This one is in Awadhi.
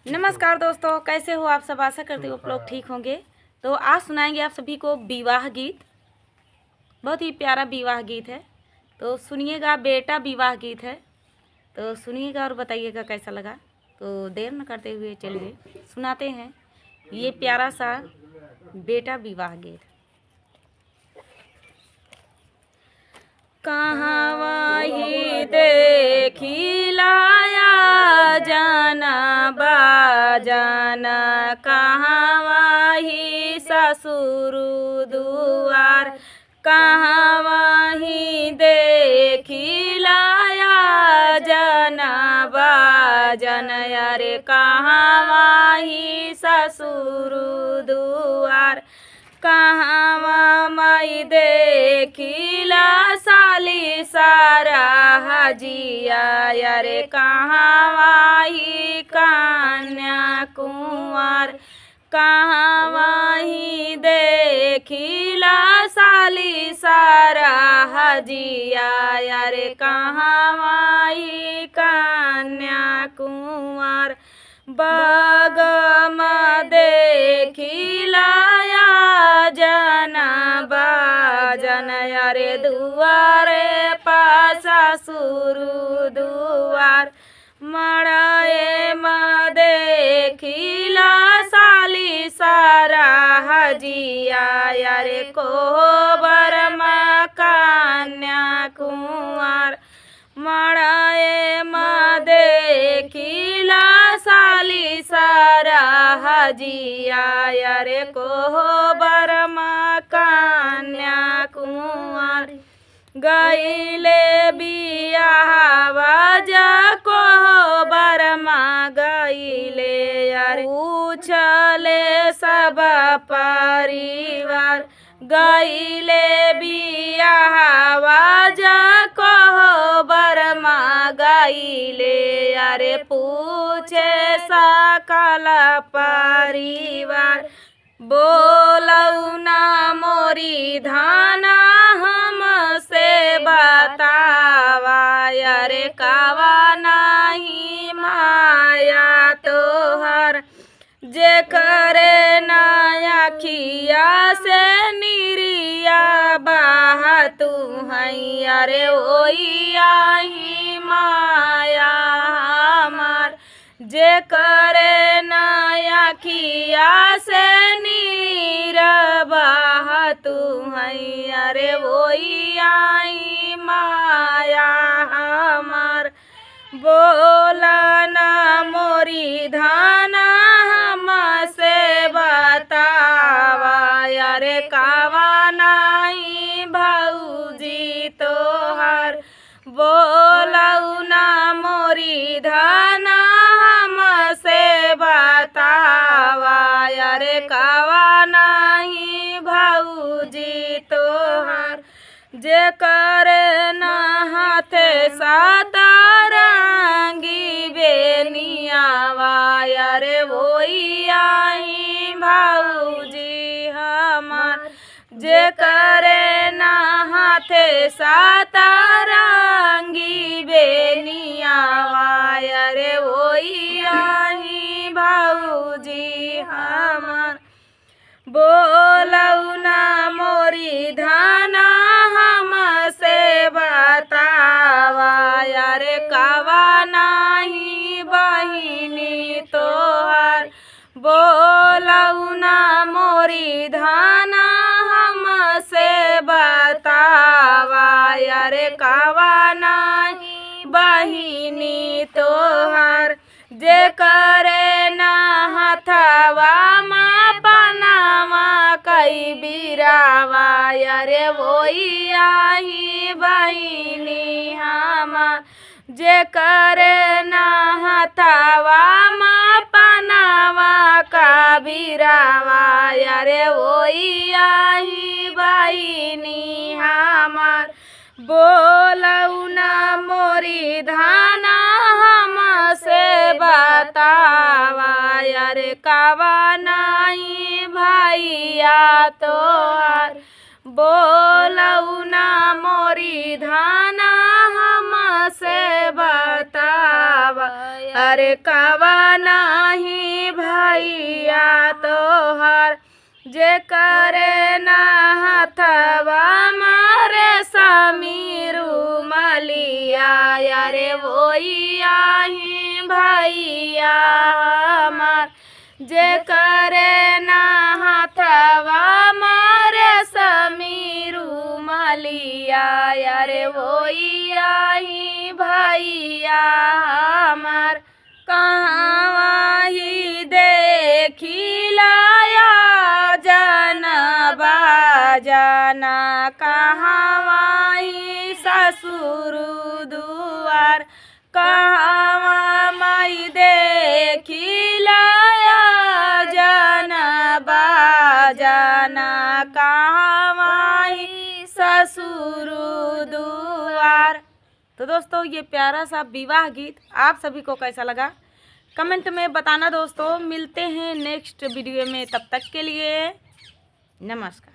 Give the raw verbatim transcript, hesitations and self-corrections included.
नमस्कार दोस्तों, कैसे हो आप सब? आशा करती हूँ आप लोग ठीक होंगे। तो आज सुनाएंगे आप सभी को विवाह गीत, बहुत ही प्यारा विवाह गीत है। तो सुनिएगा, बेटा विवाह गीत है, तो सुनिएगा और बताइएगा कैसा लगा। तो देर न करते हुए चलिए सुनाते हैं ये प्यारा सा बेटा विवाह गीत। कहवाँ ही देखिला आजन बाजन, कहवाँ ही ससुर दुआर, कहवाँ ही देखिला आजन बाजन, अरे कहवाँ ही ससुर दुआर, कहवाँ माई देखिला साली सरहजिया, अरे कहवाँ ही कन्या कुँवर, कहवाँ ही देखिला साली सरहजिया, अरे कहवाँ ही कन्या कुँवर, बाग मा देखिला आजन बाजन, अरे दुआरे पा ससुर दुआर, मड़ई मा देखिला साली सरहजिया, अरे कोहबर मा कन्या कुँवर, मड़ई मा देखिला साली सरहजिया, अरे कोहबर मा कन्या कुँवर, गइले बियाहवा जा कोहबर मा गइले, अरे पूछले सब परिवार, गइले बियाहवा जा कोहबर मा गइले, अरे पूछे सकल परिवार, बोलउ ना मोरी धन हमसे बतावा, अरे कवना ही माया तोहर, जेकरे ना अखिया से निरिया बहतु हई, अरे ओइया ही माया हमार, जेकरे ना अखिया से नीर बहतु हई, अरे ओइया ही माया हमार। बोला ना मोरी धन हमसे बतावा, अरे कवना ही भौजी तोहर, बोलउ ना मोरी धन हमसे बतावा, अरे कवना ही भौजी तोहर, जेकरे ना हाथे सतरंगी बेनियावा, अरे ओइया ही भौजी हमार, जेकरे ना हाथे सतरंगी बेनियावा, अरे ओइया ही भौजी हमार। बोलउ ना मोरी धन हमसे बतावा, अरे कवना ही बहिनी तोहर, बोलउ ना मोरी धन हमसे बतावा, अरे कवना ही बहिनी तोहर, जेकरे ना हथवा मा पनवा कई बिरावा, अरे ओइया ही बहिनी हमार, जेकरे ना हथवा मा पनवा का बिरावा, अरे ओइया ही बहिनी हमार। बोलउ ना मोरी धन हमसे बतावा, अरे कवना ही भैया तोहर, बोलउ ना मोरी धन हमसे बतावा, अरे कवना ही करे ना हथवा मारे समीरू मलिया, अरे वही आई भैया हमार। जे करे ना हथवा मारे समीरू मलिया, अरे वही आई भैया हमार। कहवा ही देखी लाया जाना बाजाना, कहवा ही ससुर दुआर। कहवा माई देखी लाया जाना बाजाना, कहवा ही ससुर दुआर। तो दोस्तों, ये प्यारा सा विवाह गीत आप सभी को कैसा लगा, कमेंट में बताना दोस्तों। मिलते हैं नेक्स्ट वीडियो में, तब तक के लिए नमस्कार।